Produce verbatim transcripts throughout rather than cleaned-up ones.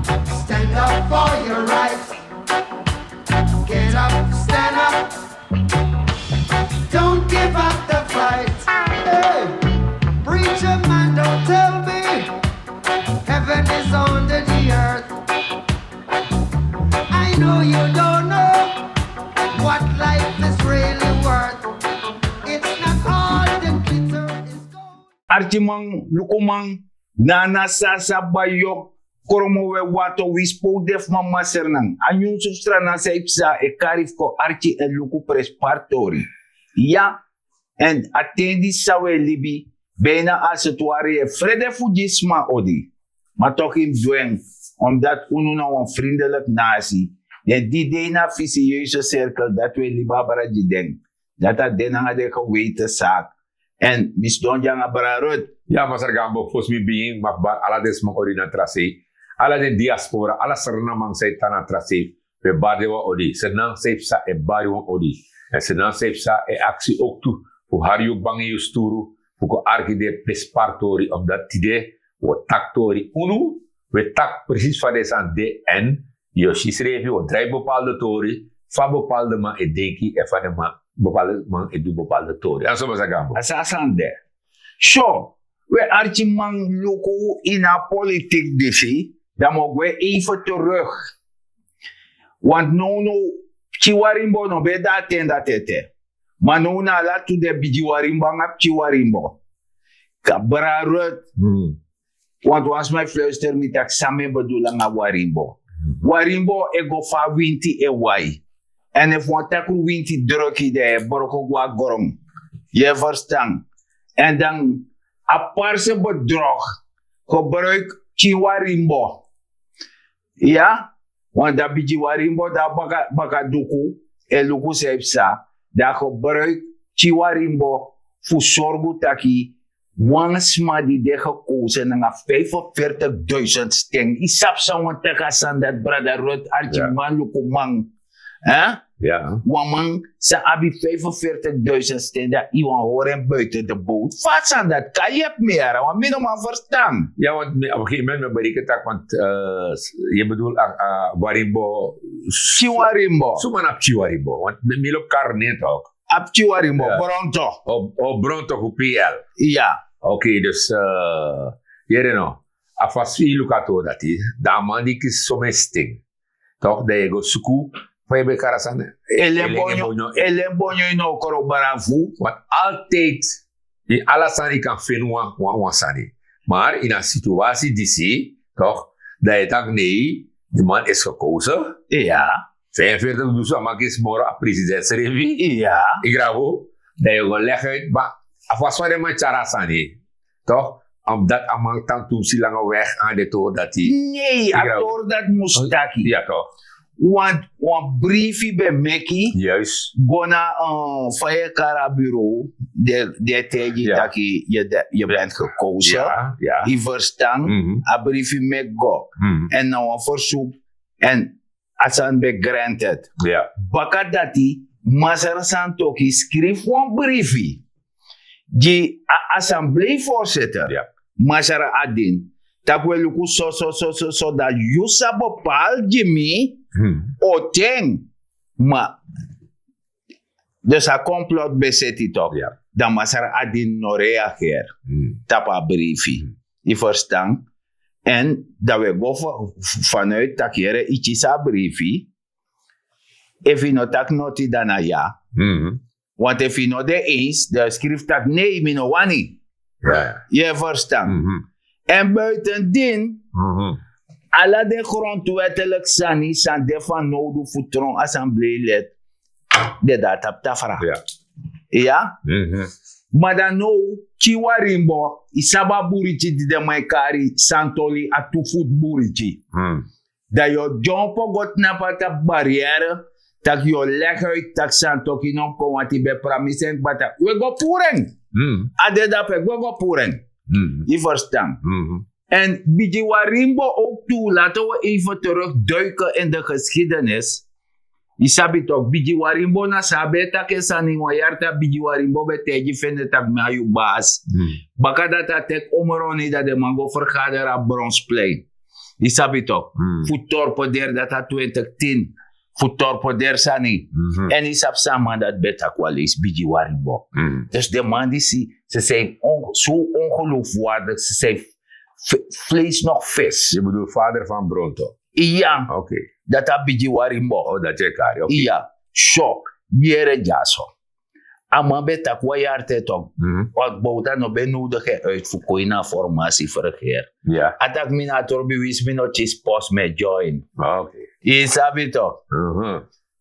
Stand up for your rights. Get up, stand up. Don't give up the fight. Hey, preacher man, don't tell me heaven is under the earth. I know you don't know what life is really worth. It's not all the glitter is gold. Arkiman, lukuman, nana sasa bayo, kromo we wato wi spow de fu mama sernan. A nyun substra na sa yu psa e kari fu kon arki e luku prespari tori. Ya, èn a ten disi san wi e libi, beina a seti wari yu e frede fu gi sma odi. Ma toki yu mus du en, omdati unu na wan frindelik nasi. Den di dei na a fisiyeusu serkel dati wi e libi abra gi den. Dati a de nanga den geweten saki. Èn mi sidon gi nanga brada Ruth. Ya, masra Gambo, fosi mi bigin, mi abi bari ala den sma odi na tra sei. Ala den diaspora, ala Sranan man san e tan na tra sei. Wi e bari den wan odi. Sranan san e psa e bari wan odi. Èn Sranan san e psa e aksi owktu fu hari yu bangi yu sturu fu kon arki den prespari tori, omdati tide wi o taki tori unu, wi e taki presisi fa den sani de, èn yu o si srefi wi o drai bepaalde tori, fa bepaalde man e denki èn fa den man, bepaalde man e du bepaalde tori. A so, masra Gambo. A so a sani de. So, wi arkiman, luku ini a politik disi, dan mi o gwe even terug. Want nownow, pikin warimbo no ben de a ten dati ete. Ma now na ala tu den bigi warimbo nanga pikin warimbo. Ka brada Ruth. Hmm. Want wan sma e fluister mi taki san mi e bedoel nanga warimbo. Hmm. Warimbo e go fa winti e wai. Èn efu wan takru winti druk yu, dan yu e broko go na gron. Yu e ferstan? Èn dan a parse bedrog gebruik pikin warimbo. Ya, want dan bigi warimbo, dan baka, baka duku, e luku san e psa, dan gebruik pikin warimbo fu sorgu taki wan sma di de gekozen nanga vijfenveertigduizend sten. Yu sabi san wani taki a sani dati, brada Ruth, arkiman, lukuman? Hè? Ya. Wan man san abi vijfenveertigduizend sten, dan yu wani hori en buiten de boot. Fa a sani dati kan? Yepi mi yere, want mi no man ferstan. Ya, want mi, op een gegeven moment mi bereken taki, want, eh, yu bedoel, ah, ah, warimbo. Pikin warimbo. Suma na pikin warimbo? Want mi, mi lobi kari nen toch. A pikin warimbo, ya. Bronto. O, o bronto fu P L. Ya. Oké, dus, eh, yere no. A fasi fu yu luku a tori dati, dan a man di kisi someni sten, toch, dan yu e go suku fa yu ben kari a sani. Elen bonyo, elen bonyo ini okro, brada fu. Want altijd, ini ala sani yu kan feni wan, wan, wan sani. Maar ini a situasi disi, toch, dan yu e taki nee, die man is gekozen. Ya. Vijfenveertig dunsu a man kisi moro a president srefi. Ya. Yu grabu, dan yu go leg uit, ma a fasi fa den man tyari a sani, toch? Omdati a man tan tumsi langa weg nanga den tori dati. Nee, a tori dati mus taki. Ya, toch. Want wan brifi ben meki. Juist. Go na, eh, fa yu e kari a bureau, den, den e taigi yu taki yu de, yu ben gekozen. Ya, ya. Yu ferstan? Mhm. A brifi meki go. Mhm. Èn na wan verzoek. Èn a sani ben granted. Ya. Baka dati, Masra Santokhi skrifi wan brifi gi a assembleevoorzitter, ya, Masra Adin, taki wi e luku so, so, so, so, so, dan yu sa bepaal gi mi, hmm, o ten. Ma, dus a complot ben seti toch. Ya. Dan Masra Adin no reageri, hmm, tapu a brifi. Hmm. Yu ferstan? Èn dan wi e go va-, vanuit taki, yere, yu kisi a brifi. Efu yu no taki noti, dan na ya. Mhm. Want efu yu no de eens, dan yu skrifi taki nee, mi no wani. Ya, ya. Yu e ferstan? Mhm. Èn buitendien, mhm, ala den grondwettelijk sani san de fanowdu fu tron assembleelid, den de na tapu tafra. Ya. Ya? Mhm. Ma dan now, pikin warimbo, yu sabi a buriti di den man e kari, santoli, a tu futu buriti. Hmm. Dan yu o dyompo go tnapu na tapu barrière, taki yu o leg uit taki Santokhi no mus kon, want yu ben pramisi en kba taki wi e go puru en. Hmm. A de dape, go, go puru en. Hmm. Yu ferstan? Hmm. Èn bigi warimbo ook tu, laten we even terugduiken in de geschiedenis. Yu sabi toch, bigi warimbo na san a ben e taki en sani, wan yari taki bigi warimbo ben taigi Fende taki mi na yu baas. Hmm. Baka dati a teki omroni, dan den man go vergaderen na Bronsplein. Yu sabi tok, fu torpederi dati a twintig tin, fu torpederi sani. Èn yu sabi san a man dati ben taki wan leisi bigi warimbo. Dus den man disi, se sei, so ongeloofwaardig, se sei, vlees nog vis. Yu bedoel vader van Bronto? Iya. Dati a bigi warimbo. Dati yu e kari. Iya. Sok, yere dyaso. A man ben taki wan yari ten tok, want bowta no ben nodig en uit fu kon ini a formasi fu regeri. A taki mi na a trobi winsi mi no kisi post mi e join. Yu sabi tok.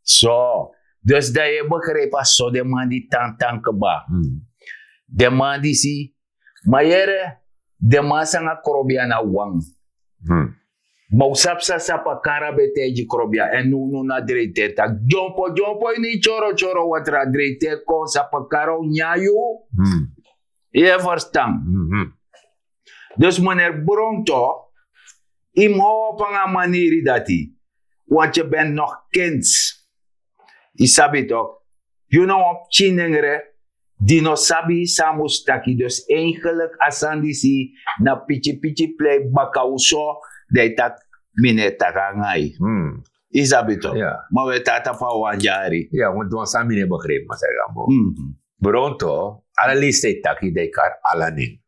So, dus dan yu e begripi a so den man di tan tan kba. Den man disi, ma yere, den man sanga krobia na wan. Ma un sabi san sapakara ben taigi krobia èn nownow na dreiti e taki dyompo dyompo ini yu tyoro tyoro watra, dreiti e kon sapakara o nyan yu. Yu e ferstan? Dus meneer Bronto, yu mus howpu nanga a maniri dati, want yu ben nog kinds. Yu sabi tok, yu na wan pikin nengre di no sabi san a mus taki. Dus eigenlik a sani disi na piki piki plei baka un so, dan yu taki mi no e taki nanga yu. Yu sabi tok? Ma un e tan tapu a wan dyari. Ya, want wan sani mi no e begripi masra Gambo. Bronto, ala leisi san yu taki dan yu kari ala nen.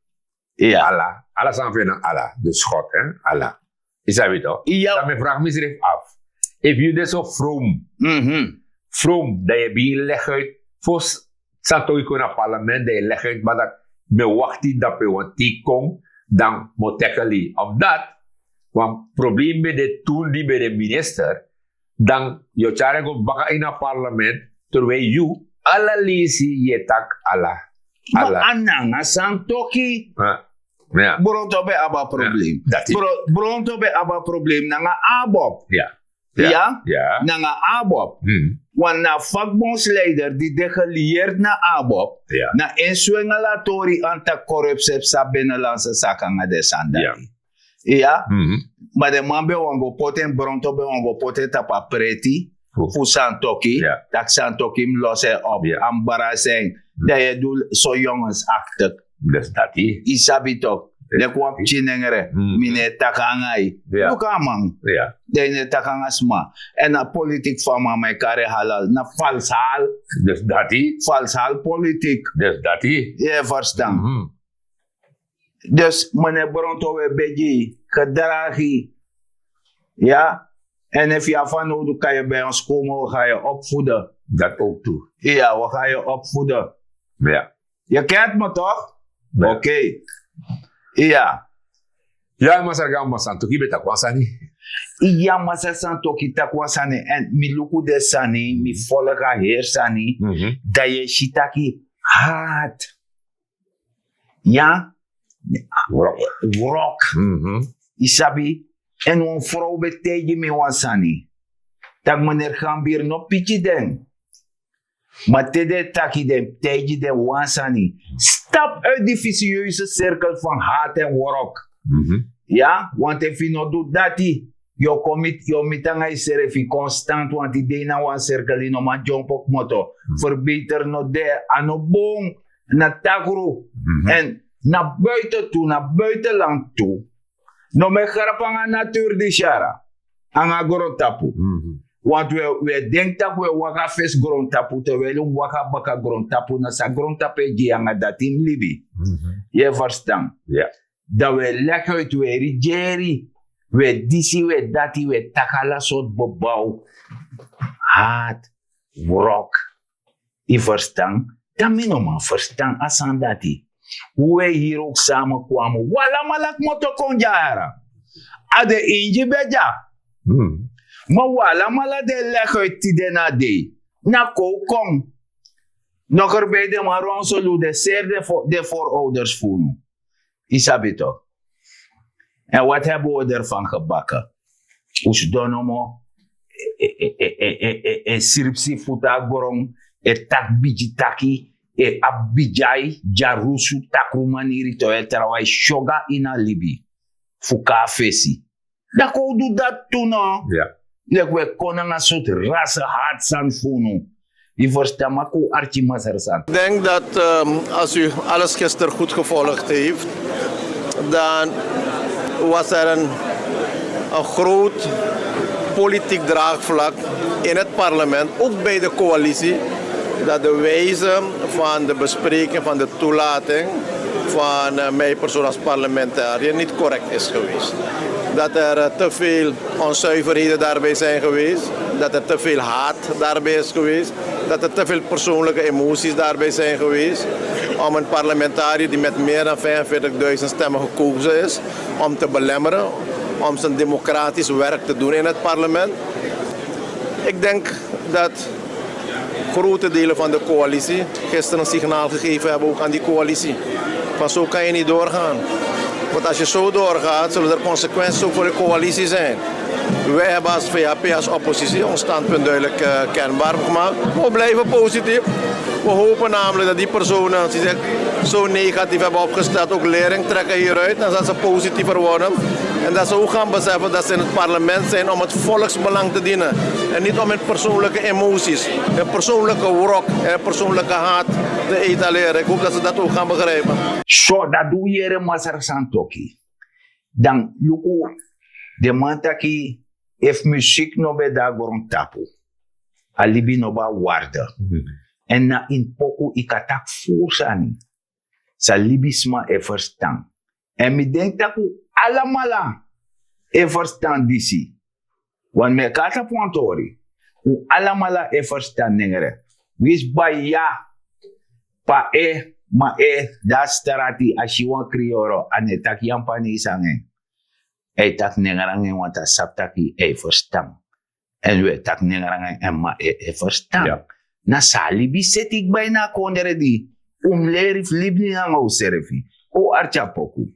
Ala, ala sani fu en na ala. Dus God, ala. Yu sabi tok? Dan mi e vraag misrefi af, efu yu de so from, from dan yu e bigin leguit, fosi Santokhi kon na parlement dan yu e leguit, ma dati mi e wakti dape wan teki kon, dan mi o tekeli yu. Of dati wan problem ben de, toen di ben de minister, dan yu o tyari en go baka ini a parlement, terwijl yu ala leisi yu e taki ala. Ma a nanga Santokhi. Bronto ben abi a problem. Bronto ben abi a problem nanga ABOP. Ya, nanga ABOP. Want na vakbondsleider di de gelieerd na ABOP, na en swengel a tori anti corruptie psa binnenlandse zaken nanga den sani dati. Iya. Ma den man ben wani go poti en, Bronto ben wani go poti en tapu a preti fu Santokhi, tak' Santokhi mus losi en op, a mus brasi en. Dan yu e du so yongensaktigi. Yu sabi tok, leki wan pikin nengre, mi no e taki nanga yu. Luku a man. Dan yu no e taki nanga sma. Èn a politik fu a man, man e kari en halal, na falsi hal. Falsi hal politik. Yu e ferstan? Dus meneer Bronto, we begi, gedragi. Ya. En efu yu abi fanowdu, kan yu bij ons komen, we gaan je opvoeden. Dat ook toe. Ja, we gaan je opvoeden. Ja. Je kent me toch? Oké. Ya. Ya, masra Gambo, ma Santokhi ben taki wan sani. Ya, masra Santokhi taki wan sani. Èn mi luku den sani, mi folga heri sani. Dan yu e si taki hard. Ya. Wrok. Yu sabi, èn wan frow ben taigi mi wan sani, tak' meneer Gambir no piki den. Ma te den e taki, den taigi den wan sani: stap uit die vicieuze cirkel van haat en wrok. Ya, want efu yu no du dati, yu o kon miti, yu o miti nanga yusrefi konstant, want yu de ini a wan sirkel, yu no man dyompo kmoto. Verbeter no de, a no bun, na takru. Èn na buiten tu, na buitenland tu, no man e grabu nanga a natuur di tyari nanga a grontapu. Want wi e, wi e denki tak' wi e waka fesi grontapu, terwijl un mus waka baka grontapu, na san grontapu e gi yu, nanga dati yu mus libi. Yu e ferstan? Dan wi e legi uit, wi e rigeri, wi e disi, wi e dati, wi e taki ala sortu bebow. Hard, wrok. Yu ferstan? Dan mi no man ferstan a sani dati. Wi e hiri ook samen kwamen. Wi alamala kmoto kon dya yara. A de ingi ben dya. Ma wi alamala de legi uit tide na dei. Na kon wi kon. Nokru ben den man ronselu, den seri den vo-, den voorouders fu unu. Yu sabi toch? En wat hebben we ervan gebakken? Un sidon nomo e, e, e, e, e, e, e sripsi futu na gron, e taki bigi taki, e abi bigi ai, dyarusu, takru maniri, terwijl trawan e syoga ini a libi fu kon na fesi. Dan kon un du dati tu no? Leki un e kon nanga sortu rase hati sani fu unu. Yu ferstan, meki un arki masra sani. Ik denk dat, ehm, als u alles gisteren goed gevolgd heeft, dan was er een een groot politiek draagvlak in het parlement, ook bij de coalitie, dat de wijze van de bespreking, van de toelating van eh, mij persoon als parlementariër niet correct is geweest. Dat er eh, te veel onzuiverheden daarbij zijn geweest, dat er te veel haat daarbij is geweest, dat er te veel persoonlijke emoties daarbij zijn geweest om een parlementariër die met meer dan vijfenveertigduizend stemmen gekozen is, om te belemmeren, om zijn democratisch werk te doen in het parlement. Ik denk dat grote delen van de coalitie gisteren een signaal gegeven hebben ook aan die coalitie. Van zo kan je niet doorgaan. Want als je zo doorgaat, zullen er consequenties ook voor de coalitie zijn. Wij hebben als V H P, als oppositie, ons standpunt duidelijk eh, kenbaar gemaakt. We blijven positief. We hopen namelijk dat die personen die zich zo negatief hebben opgesteld ook lering trekken hieruit. En dat ze positiever worden. En dat ze ook gaan beseffen dat ze in het parlement zijn om het volksbelang te dienen. En niet om hun persoonlijke emoties, hun persoonlijke wrok en hun persoonlijke haat te etaleren. Ik hoop dat ze dat ook gaan begrijpen. So dati un yere Masra Santoki. Dan luku, den man taki, efu muziek no ben de na grontapu, a libi no ben abi waarde. Èn na ini poku yu kan taki furu sani san libisma e ferstan. Èn mi denki tak' un alamala e ferstan disi. Wan mi e kon na tapu wan tori. Un alamala e ferstan nengre. Winsi bai ya, pa e, ma e, de na strati, a si wan kriyoro, a no e taki Yapanesi nanga en. A e taki nengre nanga en, want a sabi tak' a e ferstan. Èn wi e taki nengre nanga en, ma e, e ferstan. Na so a libi seti kba ini a kondre di un mus leri fu libi nanga unsrefi. Un arki a poku.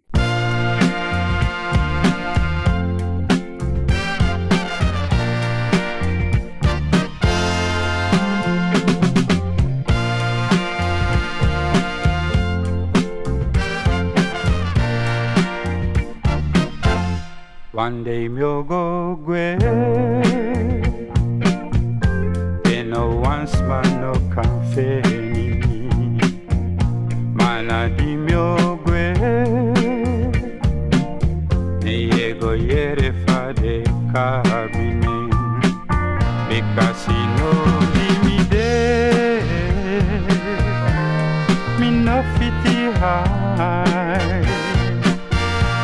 Wan dei mi o go gwe, pe no wan sma no kan feni mi. Ma na di mi o gwe, ne yu e go yere fa den e kari mi nen. Bikasi no di mi de, mi no fiti hari.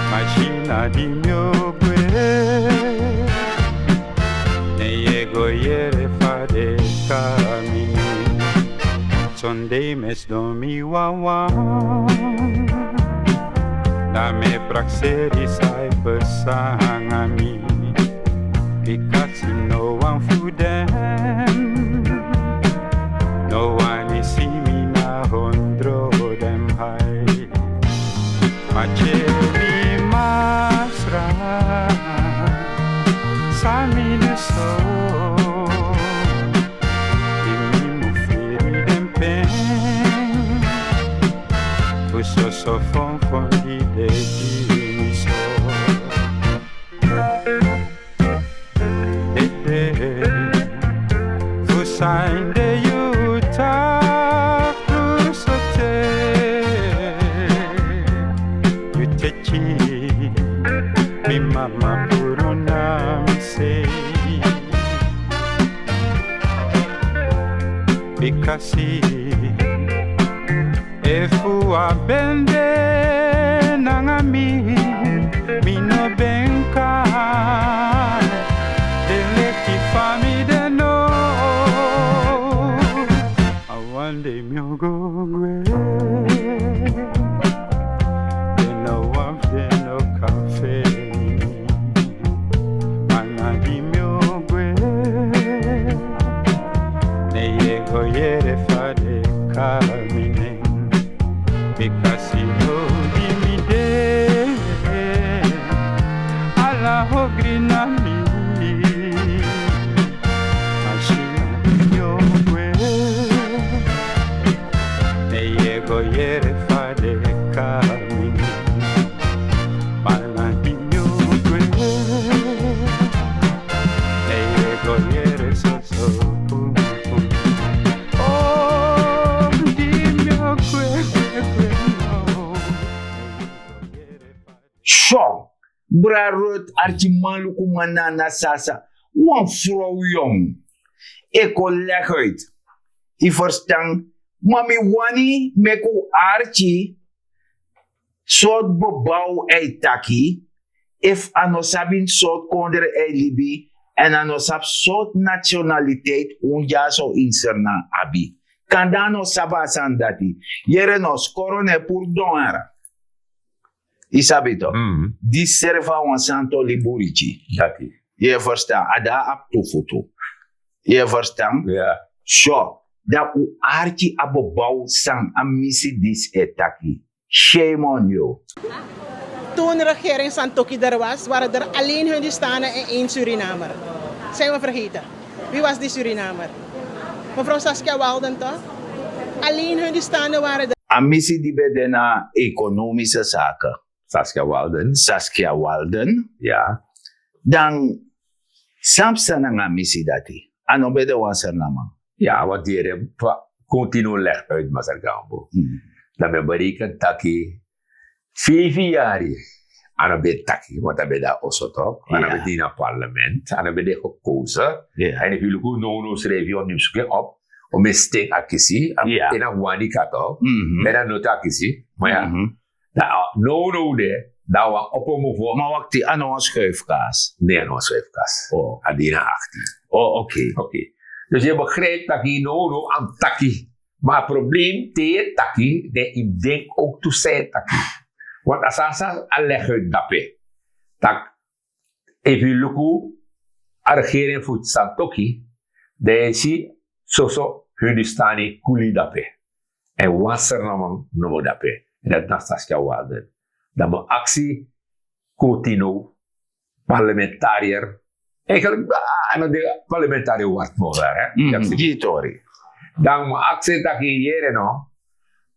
Ma si na di mi o gwe, ne yu e go yere fa den e kari mi nen. Sondei mi e sidon mi wawan, dan mi e prakseri san e pasa nanga mi. Bikasi no wan fu den no wani si mi na hondro den hai. Ma tyeri mi Masra, san mi de so, di mi mu firi den pen fu soso fonfon di de gi mi so. Dede, fu san de yu taki sote, yu teki mi mama puru na mi sei. Bikasi efu a ben de nanga mi, mi no ben kan de leki fa mi de now. A wan dei mi o go gwe, den no wan fu den no kan feni mi. Ma na di mi o gwe, ne yu e go yere fa den e kari mi nen. Bika Prarut arkimanlukuman na na sasa. Wan frow yong e kon leguit. Yu ferstan? Ma mi wani meki un arki sort bebau e taki efu a no sabi sort kondre e libi, èn a no sabi sort nationaliteit un dyaso in sernan abi. Kanda a no sabi a sani dati. Yere no skoro ne puru don ara. Yu sabi to? Disi servi a wan santo liburiki. Dati. Yu e ferstan? A de na abi tu futu. Yu e ferstan? So dan un arki a bebau san a misi disi e taki. Shame on you. Toen regering Santoki er was, waren er alleen Hindustanen en één Surinamer. Zijn we vergeten? Wie was die Surinamer? Mevrouw Saskia Walden, toch? Alleen Hindustanen waren er. A misi di ben de na ekonomische zaken. Saskia Walden. Saskia Walden. Ya. Dan san psa nanga a misi dati? A no ben de wan Sernanman. Ya, want yere fa Contino leg uit, Masra Gambo. Dan mi e bereken taki feifi yari a no ben taki, want a ben de na oso tok, a no ben de ini a parlement, a no ben de gekozen. En efu yu luku now now srefi, wan mi musu go op, o mi e sten a kisi, a ben na wani kato, ben na noti a kisi. Ma ya, dan now now de, dan wan opo mofo. Ma wakti, a no wan schuifkas? Ne, a no wan schuifkas. A de ini a akti. Oh, oké. Oké. Dus yu e begrijp taki now now a mus taki. Ma a probleem te yu e taki, dan yu mus denki ook tu san yu e taki. Want a sani san a leg uit dape, tak' efu yu luku a regering fu Santoki, dan yu e si soso Hindustani kuli dape. Èn wan Sernanman no ben dape. Èn dati na Saskia Walden. Dan mi e aksi Contino, parlementariër. Eigenlijk, a no de parlementariër word moro, hè? Gi yu tori. Dan mi e aksi en taki, yere no,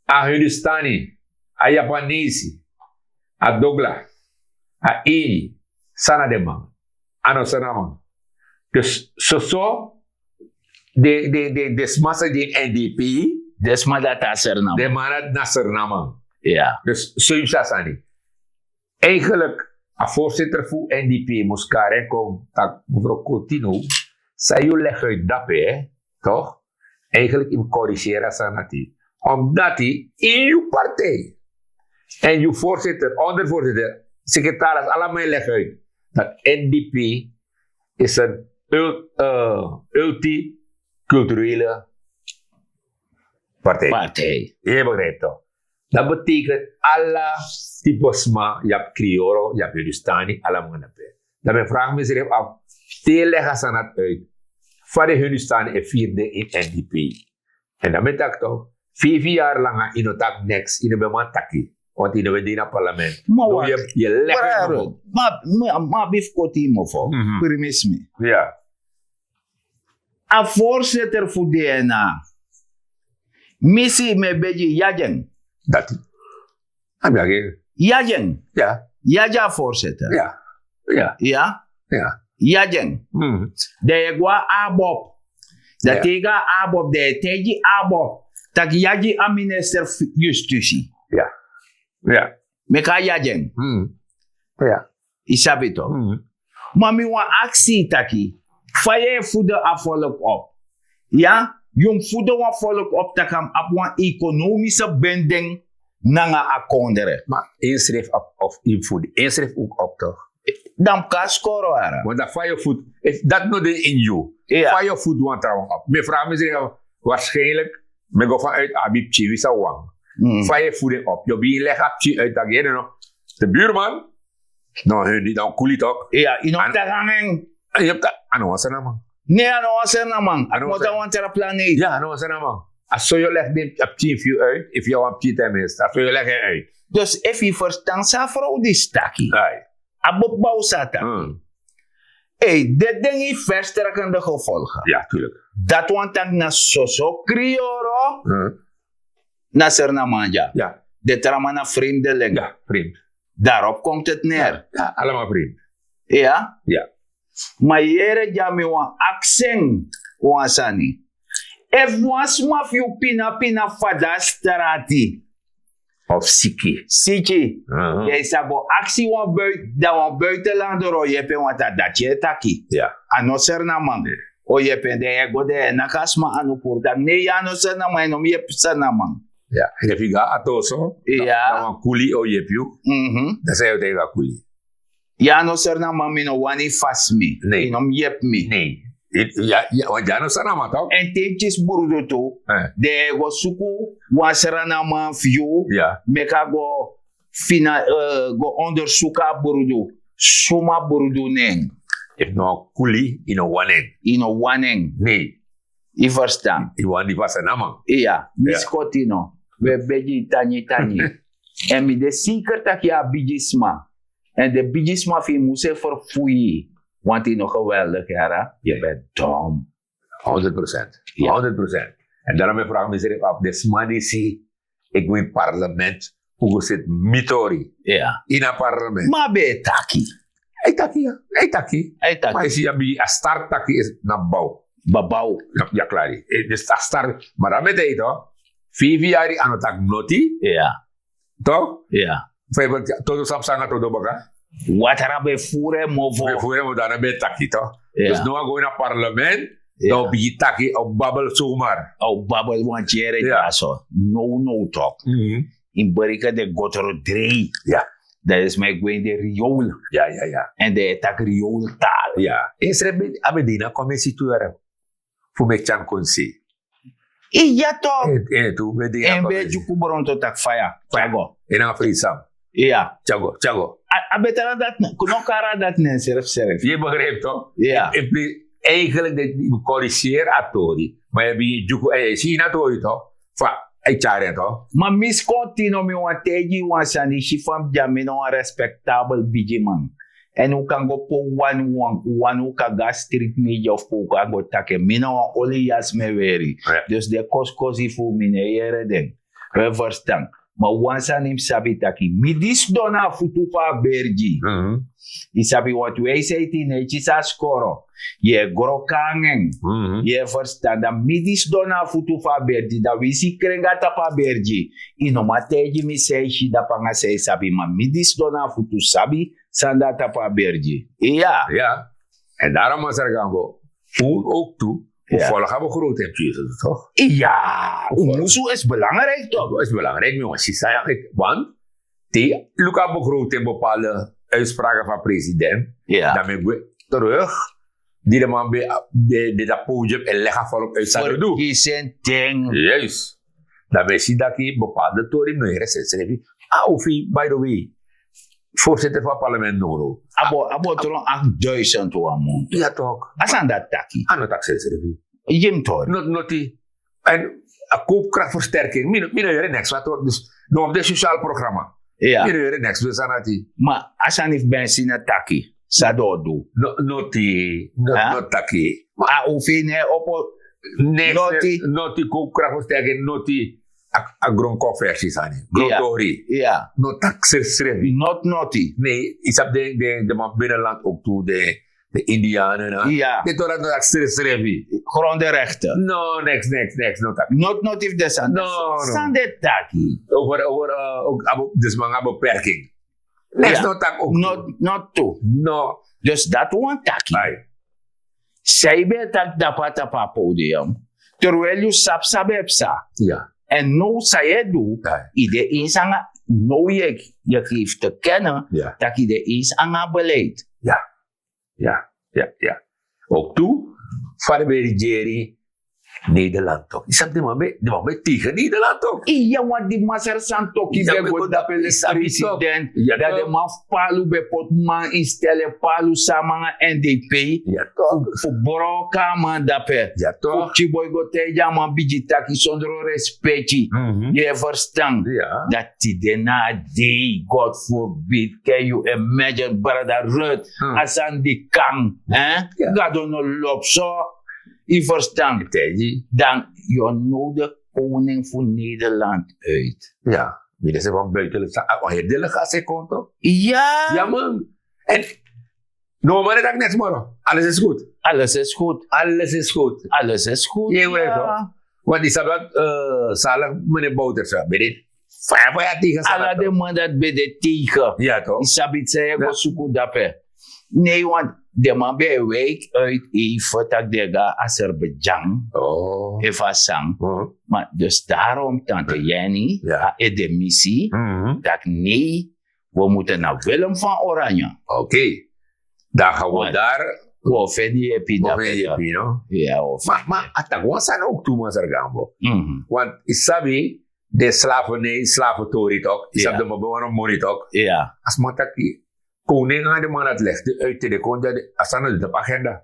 a Hindustani, a Yapanesi, a Dogla, a Indi, san na den man? A no Sernanman. Dus soso den, den, den, den sma san de ini N D P, den sma dati na Sernanman. Den man dati na Sernanman. Ya. Dus so yu mus si a sani. Eigenlijk, a voorzitter fu N D P mus kari en kon taki, mevrouw Contino, san yu leg uit dape, toch? Eigenlijk yu mus corrigeren a sani dati. Omdat yu in yu partij en yu voorzitter, ondervoorzitter, secretaris, allemaal leg uit dat N D P is een ul-, eh, multiculturele partij. Partij. Yu begrijp toch? Dat betekent ala type sma, yu abi Kriyoro, yu abi Hindustani, ala man dape. Dan mi e vraag misrefi af, te yu leg a sani dati uit, fa den Hindustani e firi den ini N D P? Èn dan mi e taki toch, feifi yari langa yu no taki niks, yu no ben man taki, want yu no ben de ini a parlement. Ma yu e leg uit. Ma, ma, ma bifo koti yu mofo, permisi mi. Ya. A voorzitter fu D N A. Misi mi e begi, yu e gi en. Dati. A mi e gi en. Yu e gi en. Ya. Yu e gi a voorzitter. Ya. Ya. Ya. Yu e gi en. Dan yu e go na ABOP. Dan te yu go na ABOP, dan yu e taigi ABOP taki yu e gi a minister fu justitie. Ya. Ya. Meki a yu e gi en. Ya. Yu sabi toch? Ma mi wani aksi yu taki, fa yu e voeden a volk op? Ya, yu mus voeden wan volk op taki a mus abi wan economische binding nanga a kondre. Ma ensrefi op, of yu voeden ensrefi ook op toch? Dan kan skoro ara. Want dan fa yu voed, dat no de in yu. Fa yu voed wan trawan op. Mi e vraag misrefi, waarschijnlijk mi e go vanuit a abi pikin, wi sa wan. Fa yu voed en op? Yu o bigin leg a pikin uit taki, no, de buurman, no, hun di dan kuli toch. Ya, yu no mus taki nanga en. Yu o taki, a no wan Sernanman. Ne, a no wan Sernanman. A no wan Sernanman. A no wan Sernanman. A so yu o leg den, a pikin fu yu uit, efu yu wan pikin ten minste. A so yu o leg en uit. Dus efu yu ferstan san a vrouw disi taki. A bepau san a taki. Ei, dit ding heeft verstrekkende gevolgen. Ja, tuurlijk. Dati wani taki na soso Kriyoro na Sernanman dya. Ja. Den tra man na vreemdeling. Ja, vreemd. Daarop komt het neer. Ja, allemaal vreemd. Ja? Ja. Ma yere dya, mi wani aksi en wan sani. Efu wan sma fu yu pina pina fadon a strati, Of siki. Siki. Dan yu sa go aksi wan buit dan wan buitenlander o yepi en wanta dati e taki. A no sernaman o yepi en dan yu e go dan yu e naki a sma anu puru taki ne yu a no sernaman yu no mus yepi sernaman. Efu yu go na atoso dan wan kuli o yepi yu. Dan san yu o taigi a kuli? Yu a no sernaman mi no wani fasi mi. Yu no mus yepi mi. Want yu a no sernaman tok. Èn te yu kisi brudu tu dan yu e go suku wan sernaman fu yu meki a go fina go ondersuku a brudu. Suma brudu nen? Efu no wan kuli yu no wani en. Yu no wani en. Yu ferstan? Yu wani di fu a sernaman. Iya mi skoti no. Wi e begi yu tangi tangi. Èn mi de seker tak' yu a bigi sma. Èn den bigi sma fu yu mus e ferfui yu. Wanti yu no geweldik yara yu ben dom. Honderd procent. Honderd procent. Èn darom e fragi mi srefi abi den sma disi e go ini parlement fu go seti mi tori ini a parlement. Ma a ben e taki. A e taki ya. A e taki. Ma yu si a bigin a start taki na baw. Babaw. Ya klari. Dus a start ma dan ben taigi tok. Feifi yari a no taki noti. Tok. Fa yu ben toto san psa nanga toto baka? Watra ben furu en mofo. Ben furu en mofo dan a no ben e taki to. Dus no wan go ini a parlement dan o bigin taki o babel somar. O babel wan tyere dyaso. Nownow tok. Yu mus bereken den gotro drei. Dan yu sma e gwe ini den riool. Èn den e taki riooltaal. Yu srefi ben abi de ini a komisi tu yara fu meki tyan kon sei. Iya tok. En tu ben de ini a komisi. En ben e dyuku bronto taki faya. Tyago. En nanga freisam. Iya. Tyago tyago. A ben tara dati no kara dati nen srefi srefi. Yu e begripi tok? Iya. En plis eigenlik den yu mus koriseri a tori ma yu e bigin dyuku èn yu e si ini a tori tok. Fa a e tyari en tok. Ma mi skontino mi wani taigi yu wan sani yu si fa mi dya mi na wan respektabel bigiman. Èn un kan go pon wani wan un wani un kan go na strit media of poko a go taki en mi na wan oli yasi mi e weri. Dus den kosikosi fu un mi no e yere den. Un e ferstan? Ma wan sani mi sabi taki mi di sidon na a futu fu a bergi. Yu sabi wantu wi e si a iti ne yu kisi a skoro. Yu e gro kon nanga en. Yu e ferstan dan mi di sidon na a futu fu a bergi dan wi si krengi na tapu a bergi. Yu no man taigi mi san yu si dapu nanga san yu sabi ma mi di sidon na a futu sabi san de na tapu a bergi. Iya. Èn daro masra gango un ouk tu un folg a begroting en pyesu tu tok. Iya. Un musu is belangrijk tok. Is belangrijk mi wan sisa ya. Want te yu luku a begroting en bepaalde uitspraken van president dan mi gwe terug di de man ben de dat podium en leg a volk uit san de du. Juist. Dan ben si daki bepaalde tori mi no yere sensrefi. A ofi by the way voorzitter van parlement noro. Abo tron acht duizend wan muntu. Ya tok. A san dati taki? A no taki sensrefi. Yim tori. Noti. En a koopkrachtversterking mi no yere neks wat tok dus no op de sociaal programma. Mi no yere neks dus anati. Ma a sani fu ben si na taki san do du? Noti. Noti taki. A ofi ne opo. Noti. Noti koopkrachtversterking noti. A grondconversie sani grondtori. No taki srefi. Not noti. Nee yu sabi den den man binnenland ook tu den de indianen na. Den tori no taki srefi. Grondrechten. No neks neks neks no taki. Not noti fu den sani. No no. San de taki? Over over dus man a beperking. Neks no taki ook. Not tu. No. Dus dati wan taki. San yu ben e taki dapu na tapu a podium terwijl yu sabi san ben e psa. Èn now san yu e du yu de eens nanga now yu e geef te kennen tak' yu de eens nanga a beleid. Ya ya ya. Ook tu fa den ben e rigeri nederland tok yu sabi den man ben e tegen nederland tok. Iya want di masra san tok yu ben go dapu en president. Dan den man fu palu ben poti man ini stel en palu sama nanga n d p fu broko a man dape. Fu kiboi go taigi a man bigi taki sondro respeki. Yu e ferstan? Dati de na a dei god forbid ken yu imagine brada rut a sani di kan. Gado no lobi so. Yu ferstan? Dan yu o nowde koning fu nederland uit. Ya mi de se van buitenland sa a wan heri delegasi e kon tok. Ya ya man. En no man e taki neks moro. Alles is goed. Alles is goed. Alles is goed. Alles is goed. Yu e wrek tok. Want yu sabi dat sala mene bowter sa ben de Faya faya tegen ala den man dati ben de tegen. Yu sabi san yu e go suku dape? Nei want den man ben e wijk uit even tak' den e go na Azerbeidzjan efu a san. Ma dus darom tante Jenny a edemisi tak' nei, we mutu na Willem van Oranje. Oké. Dan ga we daar we o feni yepi dape. Ma a taki wan sani ook tu masra Gambo. Want yu sabi den slavernij slaventori tok, yu sabi den man ben wan moni tok. A sma taki koning nanga den man dati legde uit te den kon dya a sani na de tapu agenda.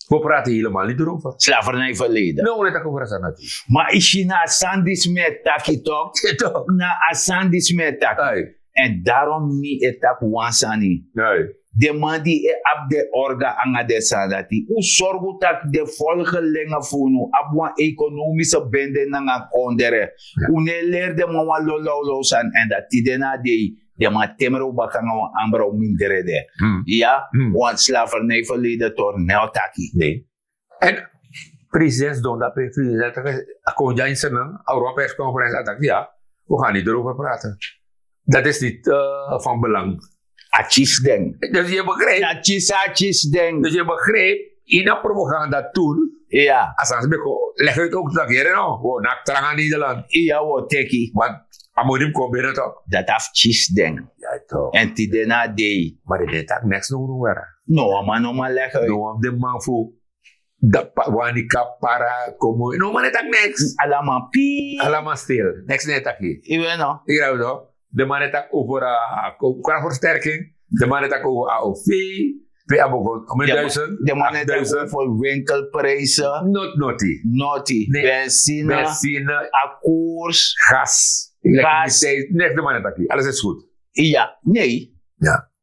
We praten helemaal niet erover. Slavernij verleden. No we no e taki over a sani dati. Ma yu si na a sani disi mi e taki tok. Na a sani disi mi e taki. En darom mi e taki wan sani. Den man di e abi den orga nanga den sani dati un sorgu tak' den folgelinge fu unu abi wan ekonomische bende nanga kondre. Un no e leri den man wan lolowlow sani èn dati tide na a dei den man temre un baka nanga wan ambra un mindre de. Iya. Wan slavernij verleden tori no e o taki. En president don dape president a kon dya ini senan a wan persconferentie a taki ya. We gaan niet erover praten. Dat is niet van belang. A kisi den. Dus yu e begrijp a kisi a kisi den. Dus yu e begrijp ini a propaganda tun. Iya. A sani ben kon leg uit ook taki yere no we o naki tranga Nederland. Iya we o teki. Want a moni mus kon bini tok. Dati abi kisi den. Èn tide na a dei. Ma den den taki neks no unu wara. No wan man no man leg uit. No wan fu den man fu wani kapara komo no man e taki neks. Alaman pii. Alaman stil neks no e taki. Iwe no. Yu rabi no. Den man e taki over a kora versterking. Den man e taki over a o fei. Pe a begon om en duizend. Den man e taki over winkelprijse. Noti noti. Noti benzine. Benzine. A koers. Gas. Gas. Neks den man e taki alles is goed. Iya. Nee.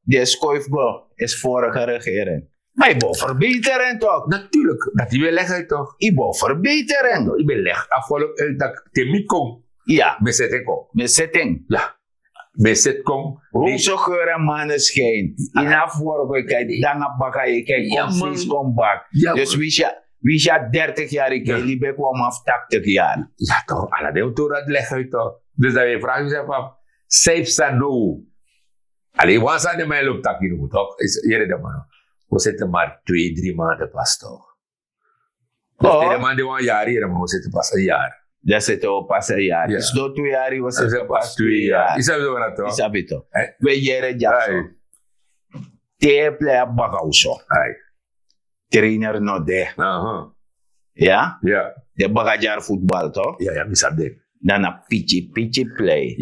Den skuif go is vorige regering. Ma yu bo verbeteren tok. Natuurlik dati yu ben leg uit tok. Yu bo verbeteren. Yu ben leg a volk uit dati te mi kon. Iya. Mi seti en kon. Mi seti en. Ya. Mi seti kon. Roze geur en maneschijn. Ini a vorige yu kan yu dangi a baka yu kan yu kon fris kon bak. Dus wi si a dertig yari yu kan yu libi eki wan man fu taktik yari. Ya tok ala den tori dati leg uit tok. Dus dan yu e vraag yu sef af. San yu psa now. Alei wan sani den man e lobi taki no tok. Yere den man no. We seti mari twee dri maanden pas tok. Dus te den man de wan yari yere man we seti pas en yari. Dan seti we pas en yari dus do twee yari we seti pas twee yari. Yu sabi tok. We yere dyaso. Te plei a baka oso. Trainer no de. Ya. Den baka dyari futbal tok. Ya ya mi sabi den. Dan na piki piki plei.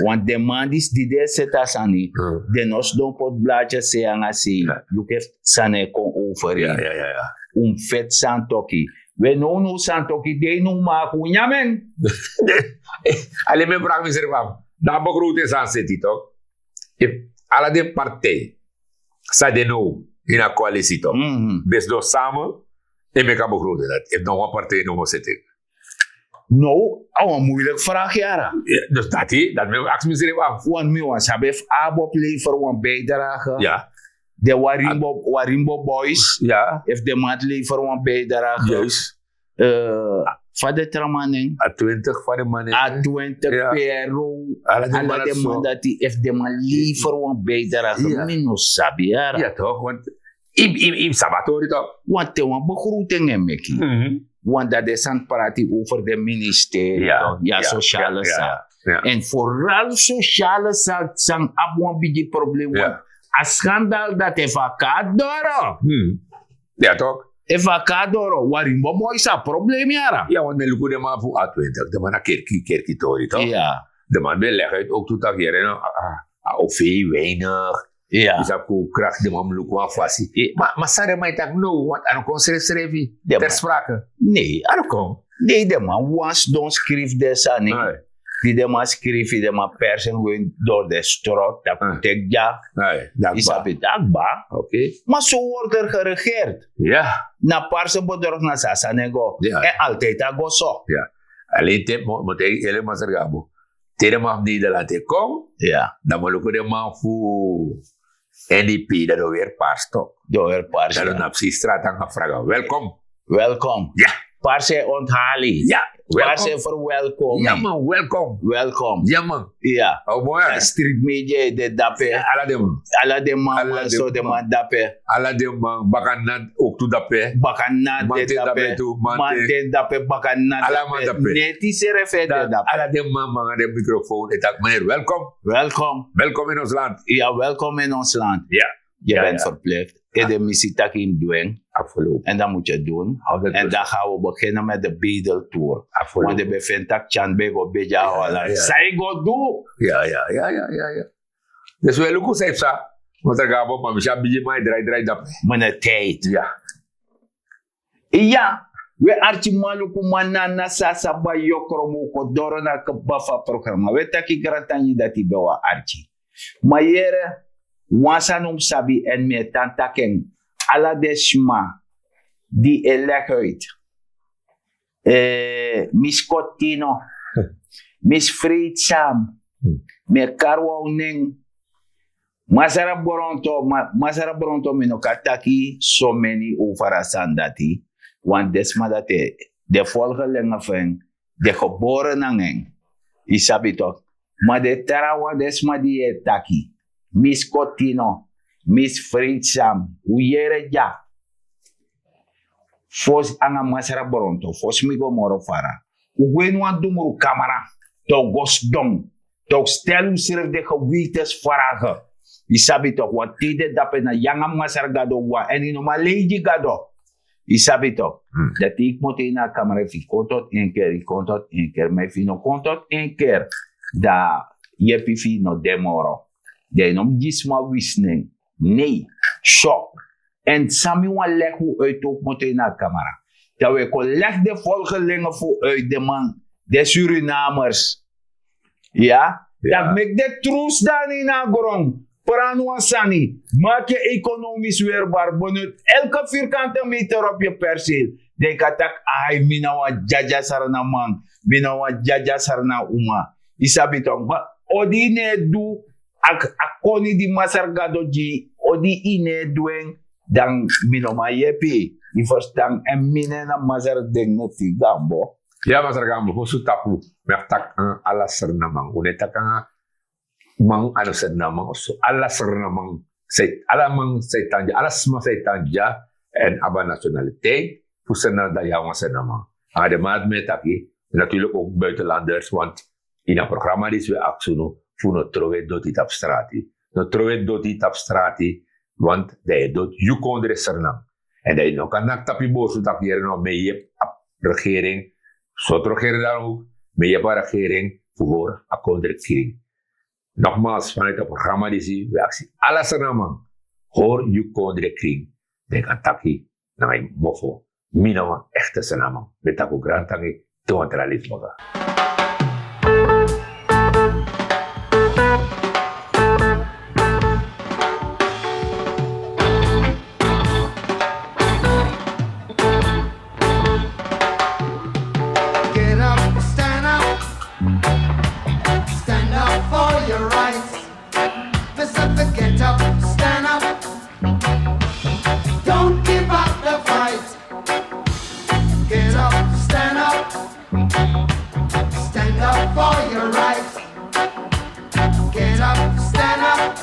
Want den man disi di den e seti a sani den no sidon poti bladye sei nanga sei. Luku efu sani e kon over yu. Un mus feti santoki. We nownow santoki dei no un maki un nyamen. Alen mi e braki mi seri fu abi dan a bekrowtu en sani seti tok. Efu ala den partij san de now ini a koalisi tok ben sidon sama. En meki a bekrowtu dati efu dan wan partij no mus seti en. No a wan muilik fragi yara. Dus dati dati mi aksi mi srefi af. Want mi wani sabi efu abo pliver wan bijdrage. Den warimbo boys efu den man pliver wan bijdrage. Fa den tra man nen a twintig fa den man nen a twintig. Pero ala den man dati efu den man pliver wan bijdrage mi no sabi yara. Yu mus sabi a tori tok. Want te wan begroting e meki want dati den sani prati over den ministeri tok ya sosiale saki. En foral sosiale saki san abi wan bigi problem want a skandal dati efu a kon na doro. Ya tok. Efu a kon na doro warimbo boys a problem yara. Ya want mi e luku den man fu a twintig den man na kerki kerki tori tok. Den man ben leg uit ook tu taki yere no a o fei weinig. Yu sabi kon krakti den man mus luku wan fasi. Ma san den man e taki no want a no kon srefsrefi. Ter sprake. Nei a no kon. Nei den man wan sidon skrifi den sani di den man skrifi den man persen go ini dori den strot tapu teki dya. Yu sabi dati kba. Ma so word er geregeerd. Na parse bedrog na so a sani e go èn altijdi a go so. Alen te mi o taigi yu ele masra gabo. Te den man fu nederland e kon dan mi o luku den man fu n d p dan den o weri pari stok. Den o weri pari stok dan den o na psi strati nanga fraga welkom. Welkom. Ya. Parse onthali. Ya. Parse verwelkom. Ya man, welkom. Welkom. Ya man. Ya. Street media de dape. Ala den man. Ala den man. Ala den man dape. Ala den man, bakanat ook tu dape. Bakanat de dape. Manten dape, bakanat dape. Ala man dape. Neti serefe de dape. Ala den man, man den microfoon e taki meneer, welkom. Welkom. Welkom in ons land. Ya, welkom in ons land. Ya. Je bent verplicht. En de missie taki in dweng. Absoluut. En dan moet je doen. En dan gaan we beginnen met de bedeltour. Absoluut. Want de bevindt dat Chan Bego Beja Holland. Zij go do. Ja, ja, ja, ja, ja. Dus we luku saipsa. Want er gaat op, maar misschien ben je maar draai, draai dat. Mijn tijd. Ja. Ya, we arki maluku man na na sasa ba yokro mu ko doro na kba fu a programa. We taki grantangi dati ben wan arki. Ma yere, wan sani un mus sabi èn mi e tan taki en, ala den sma di e legi uit. Eh, mi skotino, mi sfridsam, mi e kari wan nen, Masra Bronto, ma, Masra Bronto, mi no kan taki someni over a sani dati. Want den sma dati, den volgelingen fu en, den gebore nanga en. Yu sabi toch. Ma den trawan, den sma di yu e taki. Mi skotino, mi sfridsam, un yere dya. Fosi nanga Masra Bronto, fosi mi go moro fara. Un go ini wan dumru kamra, te un go sidon, te un stel unsrefi den gewetensvragen. Yu sabi toch, want te yu de dape na yu nanga Masra Gado wan, èn yu no man lei gi Gado. Yu sabi toch, dati yu kmoto ini a kamra, efu yu kon tot één keer, yu kon tot één keer, ma efu yu no kon tot één keer, dan yepi fu yu no de moro. Dan yu no mus gi sma wisi nen. Nee, shock. Èn san mi wani legi un uit, un kmoto ini a kamra. Dan un e kon legi den volgelingen fu un uit, den man, den Surinamers. Ya? Ya. Dan meki den trus dan ini a gron. Prani wan sani. Maak je economisch weerbaar. Benut elke vierkante meter op je perceel. Dan yu kan taki, ai, mi na wan dyadyasra na man. Mi na wan dyadyasra na uma. Yu sabi toch, ma odi yu no e du a, a koni di Masra Gado gi yu, odi yu no e du en, dan mi no man yepi yu. Yu ferstan? Èn mi nen na Masra Dengeti Gambo. Ya, Masra Gambo, fosi un tapu, mi abi taki nanga ala Sranan man. Un no e taki nanga man a no Sranan man, so ala Sranan man. San e, ala man san e tan dya, ala sma san e tan dya, èn abi a nationaliteit fu Sranan, dan yu na wan Sranan man. Nanga den man di mi e taki, natuurlijk ook buitenlanders, want ini a programa disi wi e aksi unu fu no trowe doti tapu strati. No trowe doti tapu strati, want dan yu e doti yu kondre Sranan. Èn dan yu no kan naki tapu yu borsu taki yere no, mi e yepi a regering, sortu regering dan ook, mi e yepi a regering fu hori a kondre krin. Nogmaals, vanuit a programa disi wi e aksi ala Sranan man, hori yu kondre krin. Dan yu kan taki nanga yu mofo. Mi na wan echte Sranan man. Mi e taki un grantangi, te wan tra leisi baka. Get up, stand up, stand up for your rights. Mister Get Up, stand up. Don't give up the fight. Get up, stand up. Stand up for your rights. Get up, stand up.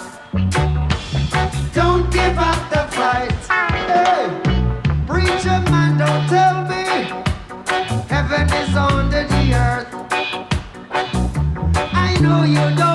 Don't give up the fight. Hey, preacher man, don't tell me heaven is under the earth. I know you don't